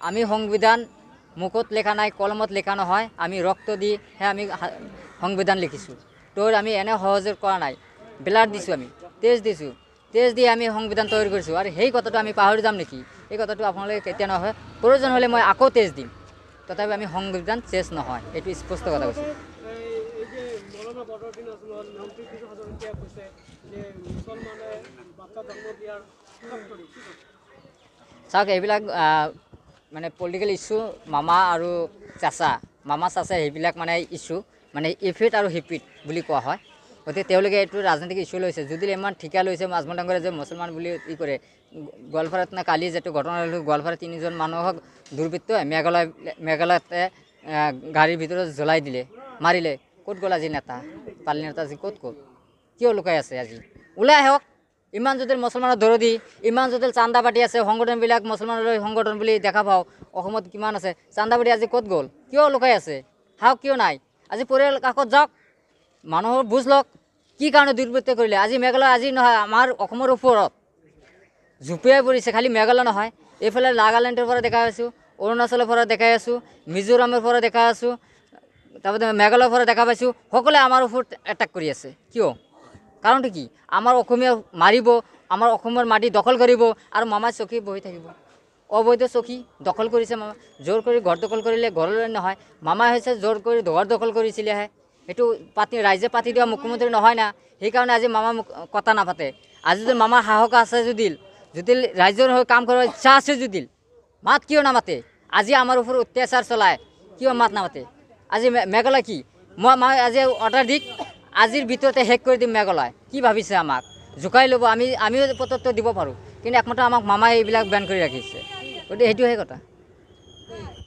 আমি সংবিধান মুখত লেখা নাই, কলমত লেখা নহয়, আমি ৰক্ত দিহে আমি সংবিধান লিখিছোঁ। তো আমি এনে সহযোগ কৰা নাই, ব্লাড দিছোঁ, আমি তেজ দিছোঁ, তেজ দি আমি সংবিধান তৈয়াৰ কৰিছোঁ। আৰু সেই কথাটো আমি পাহৰি যাম নেকি? এই কথাটো আপোনালোকে কেতিয়া নহয়, প্ৰয়োজন হ'লে মই আকৌ তেজ দিম, তথাপি আমি সংবিধান চেঞ্জ নহয়, এইটো স্পষ্ট কথা কৈছোঁ। চাওক, এইবিলাক মানে পলিটিকেল ইছ্যু, মামা আৰু চাচা, মামা চাচা সেইবিলাক মানে ইছ্যু, মানে ইফিট আৰু হিপিট বুলি কোৱা হয়। গতিকে তেওঁলোকে এইটো ৰাজনৈতিক ইছ্যু লৈছে। যদি ইমান ঠিকা লৈছে আজমল ডাঙৰীয়া যে মুছলমান বুলি ই কৰে, গোৱালপাৰাত না কালি যিটো ঘটনা হ'ল, গোৱালপাৰাত 3জন মানুহক দুৰ্বৃত্তই মেঘালয়তে গাড়ীৰ ভিতৰত জ্বলাই দিলে, মাৰিলে। ক'ত গ'ল আজি নেতা, পালি নেতা আজি ক'ত গ'ল? কিয় লুকাই আছে আজি? ওলাই আহক। ইমান যদি মুছলমানৰ দৰদি, ইমান যদি চান্দা পাতি আছে সংগঠনবিলাক, মুছলমানৰ সংগঠন বুলি দেখা পাওঁ অসমত কিমান আছে, চান্দা পাতি আজি ক'ত গ'ল? কিয় লুকাই আছে? সাহস কিয় নাই? আজি পৰিয়াল কাষত যাওক, মানুহৰ বুজ লওক কি কাৰণে দুৰ্বৃত্ত কৰিলে। আজি মেঘালয় আজি নহয়, আমাৰ অসমৰ ওপৰত জঁপিয়াই পৰিছে। খালি মেঘালয় নহয়, এইফালে নাগালেণ্ডৰ পৰা দেখাই আছোঁ, অৰুণাচলৰ পৰা দেখাই আছোঁ, মিজোৰামৰ পৰা দেখাই আছোঁ, তাৰপিছত মেঘালয়ৰ পৰা দেখা পাইছোঁ, সকলোৱে আমাৰ ওপৰত এটেক কৰি আছে। কিয়? কাৰণটো কি? আমাৰ অসমীয়া মাৰিব, আমাৰ অসমৰ মাটি দখল কৰিব, আৰু মামাৰ চকী বহি থাকিব। অবৈধ চকী দখল কৰিছে মামা, জোৰ কৰি ঘৰ দখল কৰিলে ঘৰলৈ নহয়, মামা হৈছে জোৰ কৰি ঘৰ দখল কৰিছিলেহে, সেইটো পাতি ৰাইজে পাতি দিয়া মুখ্যমন্ত্ৰী নহয় না। সেইকাৰণে আজি মামা কথা নাপাতে। আজি যদি মামাৰ সাহস আছে, যদি যদি ৰাইজৰ হৈ কাম কৰাৰ ইচ্ছা আছে, যদি মাত কিয় নামাতে? আজি আমাৰ ওপৰত অত্যাচাৰ চলায়, কিয় মাত নামাতে? আজি মেঘালয় কি, মই আজি অৰ্ডাৰ দিক, আজিৰ ভিতৰতে শেষ কৰি দিম মেঘালয়। কি ভাবিছে আমাক জোকাই ল'ব? আমিও পত্ৰত্ব দিব পাৰোঁ, কিন্তু একমাত্ৰ আমাক মামাই এইবিলাক বেন কৰি ৰাখিছে। গতিকে সেইটোহে কথা।